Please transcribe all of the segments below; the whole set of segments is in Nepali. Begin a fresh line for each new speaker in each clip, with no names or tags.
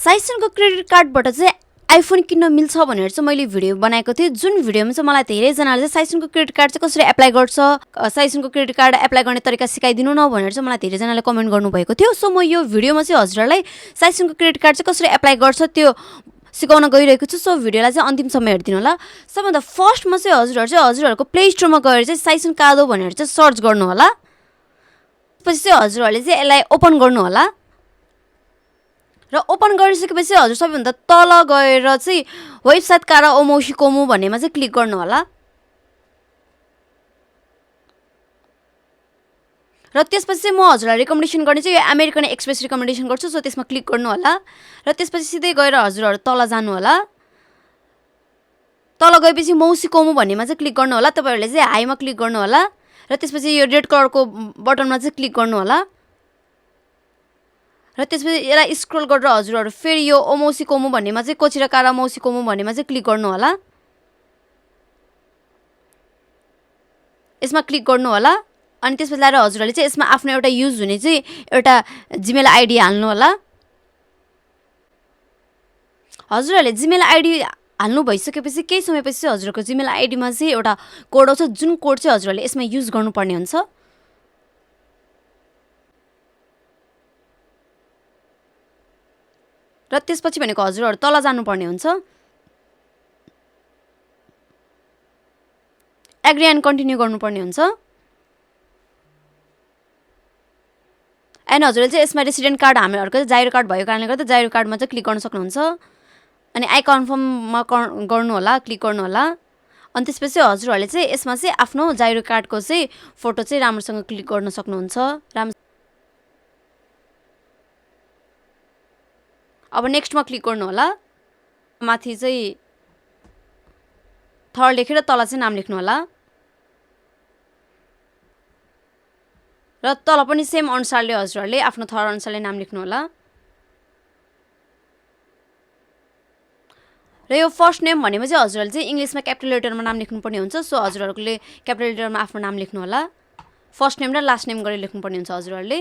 साइसनको क्रेडिट कार्डबाट चाहिँ आइफोन किन्न मिल्छ भनेर चाहिँ मैले भिडियो बनाएको थिएँ, जुन भिडियोमा चाहिँ मलाई धेरैजनाले चाहिँ साइसनको क्रेडिट कार्ड चाहिँ कसरी एप्लाई गर्छ, साइसनको क्रेडिट कार्ड एप्लाई गर्ने तरिका सिकाइदिनु न भनेर चाहिँ मलाई धेरैजनाले कमेन्ट गर्नुभएको थियो। सो म यो भिडियोमा चाहिँ हजुरहरूलाई साइसनको क्रेडिट कार्ड चाहिँ कसरी एप्लाई गर्छ त्यो सिकाउन गइरहेको छु। सो भिडियोलाई चाहिँ अन्तिमसम्म हेरिदिनु होला। सबभन्दा फर्स्टमा चाहिँ हजुरहरूको प्ले स्टोरमा गएर चाहिँ साइसन कादो भनेर चाहिँ सर्च गर्नु होला। पछि चाहिँ हजुरहरूले चाहिँ यसलाई ओपन गर्नु होला र ओपन गरिसकेपछि हजुर सबैभन्दा तल गएर चाहिँ वेबसाइट कारा ओमोसिकोमो भन्नेमा चाहिँ क्लिक गर्नु होला र त्यसपछि चाहिँ म हजुरलाई रिकमेन्डेसन गर्ने चाहिँ यो अमेरिकन एक्सप्रेस रिकमेन्डेसन गर्छु। सो त्यसमा क्लिक गर्नु होला र त्यसपछि सिधै गएर हजुरहरू तल जानु होला। तल गएपछि मौसिकोमो भन्नेमा चाहिँ क्लिक गर्नु होला। तपाईहरुले चाहिँ हाईमा क्लिक गर्नु होला र त्यसपछि यो रेड कलरको बटनमा चाहिँ क्लिक गर्नु होला र त्यसपछि यसलाई स्क्रोल गरेर हजुरहरू फेरि यो ओमोसिकोमो भन्नेमा चाहिँ कोचिराकारा मौसिकोमो भन्नेमा चाहिँ क्लिक गर्नु होला। यसमा क्लिक गर्नु होला अनि त्यसपछि लाएर हजुरहरूले चाहिँ यसमा आफ्नो एउटा युज हुने चाहिँ एउटा जीमेल आइडी हाल्नु होला। हजुरहरूले जीमेल आइडी हाल्नु भइसकेपछि केही समयपछि हजुरको जीमेल आइडीमा चाहिँ एउटा कोड आउँछ, जुन कोड चाहिँ हजुरहरूले यसमा युज गर्नुपर्ने हुन्छ। र त्यसपछि भनेको हजुरहरू तल जानुपर्ने हुन्छ। एग्री एन्ड कन्टिन्यू गर्नुपर्ने हुन्छ। एन्ड हजुरले चाहिँ यसमा रेसिडेन्ट कार्ड हामीहरूको चाहिँ जाइरो कार्ड भएको कारणले गर्दा जाइरो कार्डमा चाहिँ क्लिक गर्न सक्नुहुन्छ। अनि आई कन्फर्ममा गर्नु होला, क्लिक गर्नु होला। अनि त्यसपछि हजुरहरूले चाहिँ यसमा चाहिँ आफ्नो जाइरो कार्डको चाहिँ फोटो चाहिँ राम्रोसँग क्लिक गर्न सक्नुहुन्छ। अब नेक्स्टमा क्लिक गर्नु होला। माथि चाहिँ थर लेखेर तल चाहिँ नाम लेख्नु होला र तल पनि सेम अनुसारले हजुरहरूले आफ्नो थर अनुसारले नाम लेख्नु होला। र यो फर्स्ट नेम भनेमा चाहिँ हजुरहरूले चाहिँ इङ्ग्लिसमा क्यापिटल लेटरमा नाम लेख्नुपर्ने हुन्छ। सो हजुरहरूले क्यापिटल लेटरमा आफ्नो नाम लेख्नु होला। फर्स्ट नेम र लास्ट नेम गरेर लेख्नुपर्ने हुन्छ हजुरहरूले।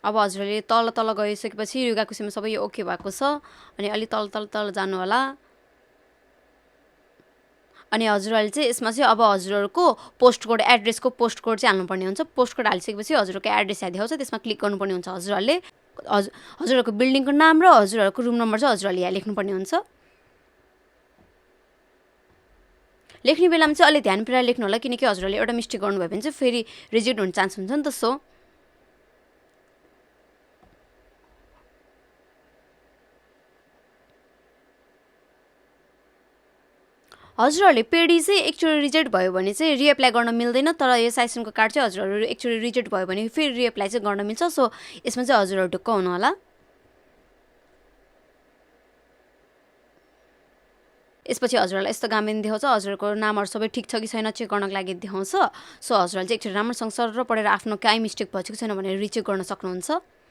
अब हजुरहरूले तल तल गइसकेपछि युगाकुसीमा सबै यो ओके भएको छ। अनि अलि तल जानु होला। अनि हजुरहरूले चाहिँ यसमा चाहिँ अब हजुरहरूको पोस्ट कोड एड्रेसको पोस्ट कोड चाहिँ हाल्नुपर्ने हुन्छ। पोस्ट कोड हालिसकेपछि हजुरको एड्रेस यहाँ देखाउँछ, त्यसमा क्लिक गर्नुपर्ने हुन्छ। हजुरहरूले हजुरहरूको बिल्डिङको नाम र हजुरहरूको रुम नम्बर चाहिँ हजुरहरूले यहाँ लेख्नुपर्ने हुन्छ। लेख्ने बेलामा चाहिँ अलि ध्यान पुऱ्याएर लेख्नु होला, किनकि हजुरहरूले एउटा मिस्टेक गर्नुभयो भने चाहिँ फेरि रिजेक्ट हुने चान्स हुन्छ नि त। सो हजुरहरूले पेडी चाहिँ एक्चुअली रिजेक्ट भयो भने चाहिँ रिएप्लाई गर्न मिल्दैन। तर यो साइसनको कार्ड चाहिँ हजुरहरू एक्चुअली रिजेक्ट भयो भने फेरि रिएप्लाई चाहिँ गर्न मिल्छ। सो यसमा चाहिँ हजुरहरू ढुक्क हुनु होला। यसपछि हजुरहरूलाई यस्तो गामेन देखाउँछ, हजुरहरूको नामहरू सबै ठिक छ कि छैन चेक गर्नको लागि देखाउँछ। सो हजुरहरूले चाहिँ एकचोटि राम्रोसँग सर पढेर आफ्नो काहीँ मिस्टेक भएको छैन भनेर रिचेक गर्न सक्नुहुन्छ।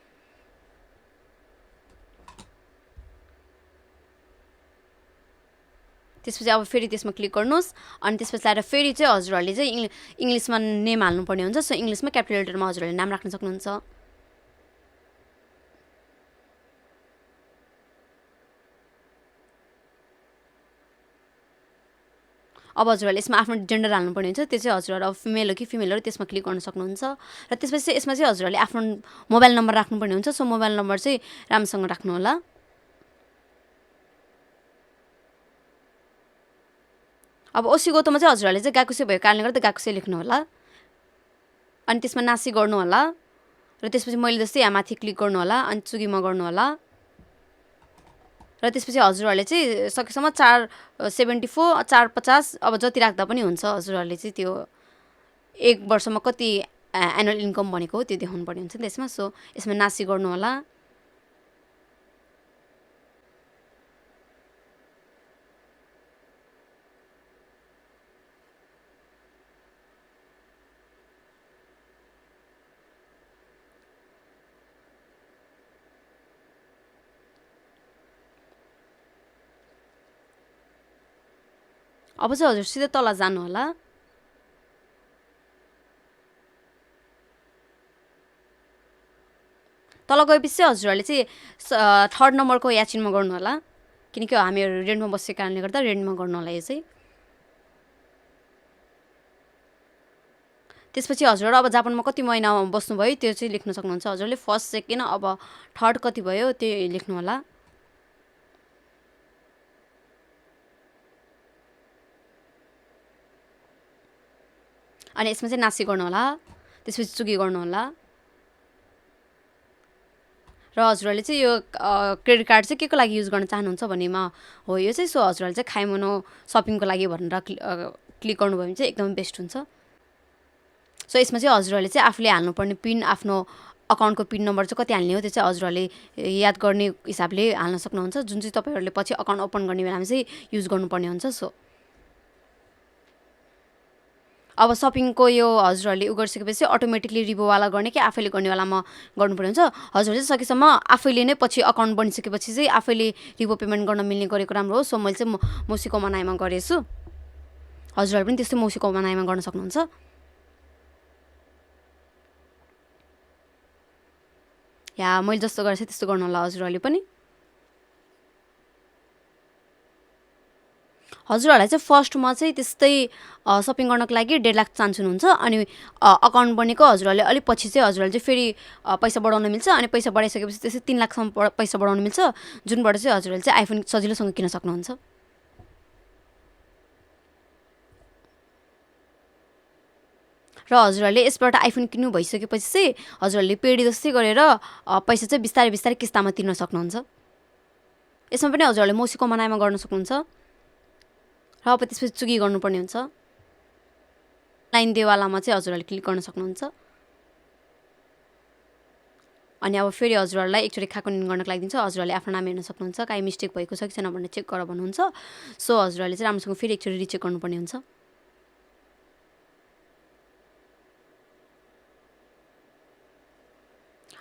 त्यसपछि अब फेरि त्यसमा क्लिक गर्नुहोस्। अनि त्यसपछि आएर फेरि चाहिँ हजुरहरूले चाहिँ इङ्ग्लिसमा नेम हाल्नुपर्ने हुन्छ। सो इङ्ग्लिसमा क्यापिटल लेटरमा हजुरहरूले नाम राख्न सक्नुहुन्छ। अब हजुरहरूले यसमा आफ्नो जेन्डर हाल्नुपर्ने हुन्छ। त्यो चाहिँ हजुरहरू अब फिमेल हो कि फिमेल हो त्यसमा क्लिक गर्न सक्नुहुन्छ। र त्यसपछि चाहिँ यसमा चाहिँ हजुरहरूले आफ्नो मोबाइल नम्बर राख्नुपर्ने हुन्छ। सो मोबाइल नम्बर चाहिँ राम्रोसँग राख्नु होला। अब ओसिगोतोमा चाहिँ हजुरहरूले चाहिँ गाकुसे भएको कारणले गर्दा गाकुसे लेख्नु होला। अनि त्यसमा नासी गर्नु होला र त्यसपछि मैले जस्तै यहाँ माथि क्लिक गर्नु होला अनि चुगीमा गर्नु होला। र त्यसपछि हजुरहरूले चाहिँ सकेसम्म 474 450 अब जति राख्दा पनि हुन्छ। हजुरहरूले चाहिँ त्यो एक वर्षमा कति एनुअल इन्कम भनेको हो त्यो देखाउनु पर्ने हुन्छ त्यसमा। सो यसमा नासी गर्नु होला। अब चाहिँ हजुर सिधै तल जानु होला। तल गएपछि चाहिँ हजुरहरूले चाहिँ 3rd नम्बरको याचिनमा गर्नु होला, किनकि हामीहरू रेन्टमा बसेको कारणले गर्दा रेन्टमा गर्नु होला। यो चाहिँ त्यसपछि हजुरहरू अब जापानमा कति महिना बस्नुभयो त्यो चाहिँ लेख्न सक्नुहुन्छ हजुरले। 1st 2nd अब 3rd कति भयो त्यो लेख्नु होला। अनि यसमा चाहिँ नासी गर्नु होला, त्यसपछि चुकी गर्नु होला। र हजुरहरूले चाहिँ यो क्रेडिट कार्ड चाहिँ के को लागि युज गर्न चाहनुहुन्छ भन्नेमा हो यो चाहिँ। सो हजुरहरूले चाहिँ खाइमनो सपिङको लागि भनेर क्लिक गर्नुभयो भने चाहिँ एकदमै बेस्ट हुन्छ। सो यसमा चाहिँ हजुरहरूले चाहिँ आफूले हाल्नुपर्ने पिन, आफ्नो अकाउन्टको पिन नम्बर चाहिँ कति हाल्ने हो त्यो चाहिँ हजुरहरूले याद गर्ने हिसाबले हाल्न सक्नुहुन्छ, जुन चाहिँ तपाईँहरूले पछि अकाउन्ट ओपन गर्ने बेलामा चाहिँ युज गर्नुपर्ने हुन्छ। सो अब सपिङको यो हजुरहरूले उ गरिसकेपछि अटोमेटिकली रिभोवाला गर्ने कि आफैले गर्नेवालामा गर्नुपर्ने हुन्छ। हजुरहरूले चाहिँ सकेसम्म आफैले नै पछि अकाउन्ट बनिसकेपछि चाहिँ आफैले रिभो पेमेन्ट गर्न मिल्ने गरेको राम्रो हो। सो मैले चाहिँ मौसीको मनाइमा गरेछु, हजुरहरूले पनि त्यस्तै मौसीको मनाइमा गर्न सक्नुहुन्छ। या मैले जस्तो गरेको त्यस्तो गर्नु होला हजुरहरूले पनि। हजुरहरूलाई चाहिँ फर्स्टमा चाहिँ त्यस्तै सपिङ गर्नको लागि 1.5 लाख चान्स हुनुहुन्छ। अनि अकाउन्ट बनेको हजुरहरूले अलिक पछि चाहिँ हजुरहरूले चाहिँ फेरि पैसा बढाउन मिल्छ। अनि पैसा बढाइसकेपछि त्यसै 3 लाखसम्म पैसा बढाउन मिल्छ, जुनबाट चाहिँ हजुरहरूले चाहिँ आइफोन सजिलोसँग किन्न सक्नुहुन्छ। र हजुरहरूले यसबाट आइफोन किन्नु भइसकेपछि चाहिँ हजुरहरूले पेडी जस्तै गरेर पैसा चाहिँ बिस्तारै बिस्तारै किस्तामा तिर्न सक्नुहुन्छ। यसमा पनि हजुरहरूले मौसीको मनाइमा गर्न सक्नुहुन्छ। र अब त्यसपछि चुकी गर्नुपर्ने हुन्छ। लाइन देवालामा चाहिँ हजुरहरूले क्लिक गर्न सक्नुहुन्छ। अनि अब फेरि हजुरहरूलाई एकचोटि खाको निन गर्नको लागि दिन्छ, हजुरहरूले आफ्नो नाम हेर्न सक्नुहुन्छ, काहीँ मिस्टेक भएको छ कि छैन भनेर चेक गर भन्नुहुन्छ। सो हजुरहरूले चाहिँ राम्रोसँग फेरि एकचोटि रिचेक गर्नुपर्ने हुन्छ।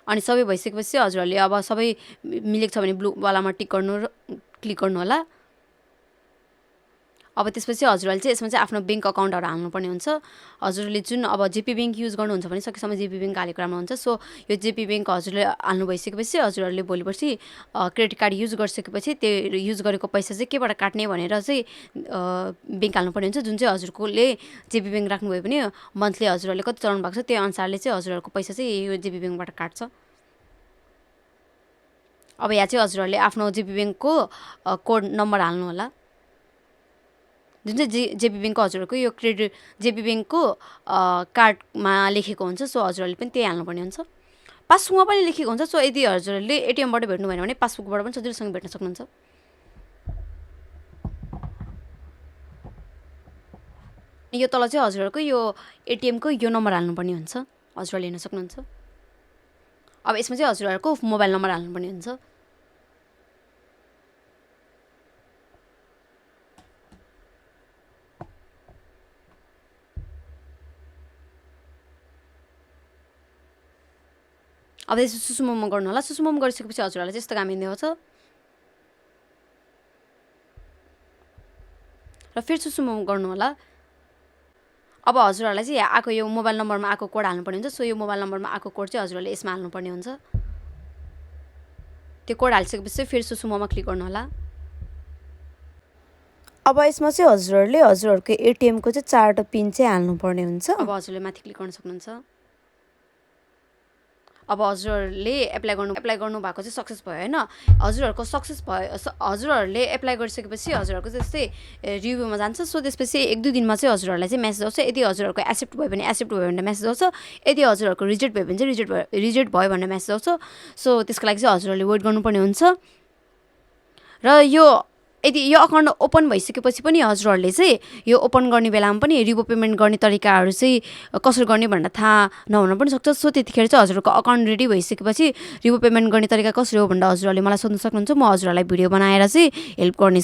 अनि सबै भइसकेपछि हजुरहरूले अब सबै मिलेको छ भने ब्लूवालामा क्लिक गर्नु होला। अब त्यसपछि हजुरहरूले चाहिँ यसमा चाहिँ आफ्नो ब्याङ्क अकाउन्टहरू हाल्नुपर्ने हुन्छ। हजुरले जुन अब जेपी ब्याङ्क युज गर्नुहुन्छ भने सकेसम्म जेपी ब्याङ्क हालेको राम्रो हुन्छ। सो यो जेपी ब्याङ्क हजुरले हाल्नु भइसकेपछि हजुरहरूले भोलिपर्सि क्रेडिट कार्ड युज गरिसकेपछि त्यो युज गरेको पैसा चाहिँ केबाट काट्ने भनेर चाहिँ ब्याङ्क हाल्नुपर्ने हुन्छ, जुन चाहिँ हजुरकोले जेपी ब्याङ्क राख्नुभयो भने मन्थली हजुरहरूले कति चलाउनु भएको छ त्यो अनुसारले चाहिँ हजुरहरूको पैसा चाहिँ यो जेपी ब्याङ्कबाट काट्छ। अब यहाँ चाहिँ हजुरहरूले आफ्नो जेपी ब्याङ्कको कोड नम्बर हाल्नु होला, जुन चाहिँ जेपी ब्याङ्कको हजुरहरूको यो क्रेडिट जेपी ब्याङ्कको कार्डमा लेखेको हुन्छ। सो हजुरहरूले पनि त्यही हाल्नुपर्ने हुन्छ। पासबुकमा पनि लेखेको हुन्छ। सो यदि हजुरहरूले एटिएमबाट भेट्नु भएन भने पासबुकबाट पनि सजिलोसँग भेट्न सक्नुहुन्छ। यो तल चाहिँ हजुरहरूको यो एटिएमको यो नम्बर हाल्नुपर्ने हुन्छ, हजुरहरूले हेर्न सक्नुहुन्छ। अब यसमा चाहिँ हजुरहरूको मोबाइल नम्बर हाल्नुपर्ने हुन्छ। अब यसो सुसुमोमो गर्नु होला। सुसुमोमो गरिसकेपछि हजुरहरूलाई चाहिँ यस्तो काम हिँड्दै आउँछ। र फेरि सुसुमोमो गर्नु होला। अब हजुरहरूलाई चाहिँ यहाँ आएको यो मोबाइल नम्बरमा आएको कोड हाल्नुपर्ने हुन्छ। सो यो मोबाइल नम्बरमा आएको कोड चाहिँ हजुरहरूले यसमा हाल्नुपर्ने हुन्छ। त्यो कोड हालिसकेपछि फेरि सुसुमोमा क्लिक गर्नु होला। अब यसमा चाहिँ हजुरहरूले हजुरहरूको एटिएमको चाहिँ 4वटा पिन चाहिँ हाल्नुपर्ने हुन्छ। अब हजुरले माथि क्लिक गर्न सक्नुहुन्छ। अब हजुरहरूले एप्लाई गर्नु भएको चाहिँ सक्सेस भयो होइन। हजुरहरूको सक्सेस भयो, हजुरहरूले एप्लाई गरिसकेपछि हजुरहरूको त्यस्तै रिभ्यूमा जान्छ। सो त्यसपछि 1-2 दिनमा चाहिँ हजुरहरूलाई चाहिँ मेसेज आउँछ। यदि हजुरहरूको एक्सेप्ट भयो भने एक्सेप्ट भयो भनेर मेसेज आउँछ, यदि हजुरहरूको रिजेक्ट भयो भने चाहिँ रिजेक्ट भयो भनेर मेसेज आउँछ। सो त्यसको लागि चाहिँ हजुरहरूले वेट गर्नुपर्ने हुन्छ। र यदि यो अकाउन्ट ओपन भइसकेपछि पनि हजुरहरूले चाहिँ यो ओपन गर्ने बेलामा पनि रिभो पेमेन्ट गर्ने तरिकाहरू चाहिँ कसरी गर्ने भनेर थाहा नहुन पनि सक्छ। सो त्यतिखेर चाहिँ हजुरहरूको अकाउन्ट रेडी भइसकेपछि रिभो पेमेन्ट गर्ने तरिका कसरी हो भनेर हजुरहरूले मलाई सोध्न सक्नुहुन्छ। म हजुरहरूलाई भिडियो बनाएर चाहिँ हेल्प गर्ने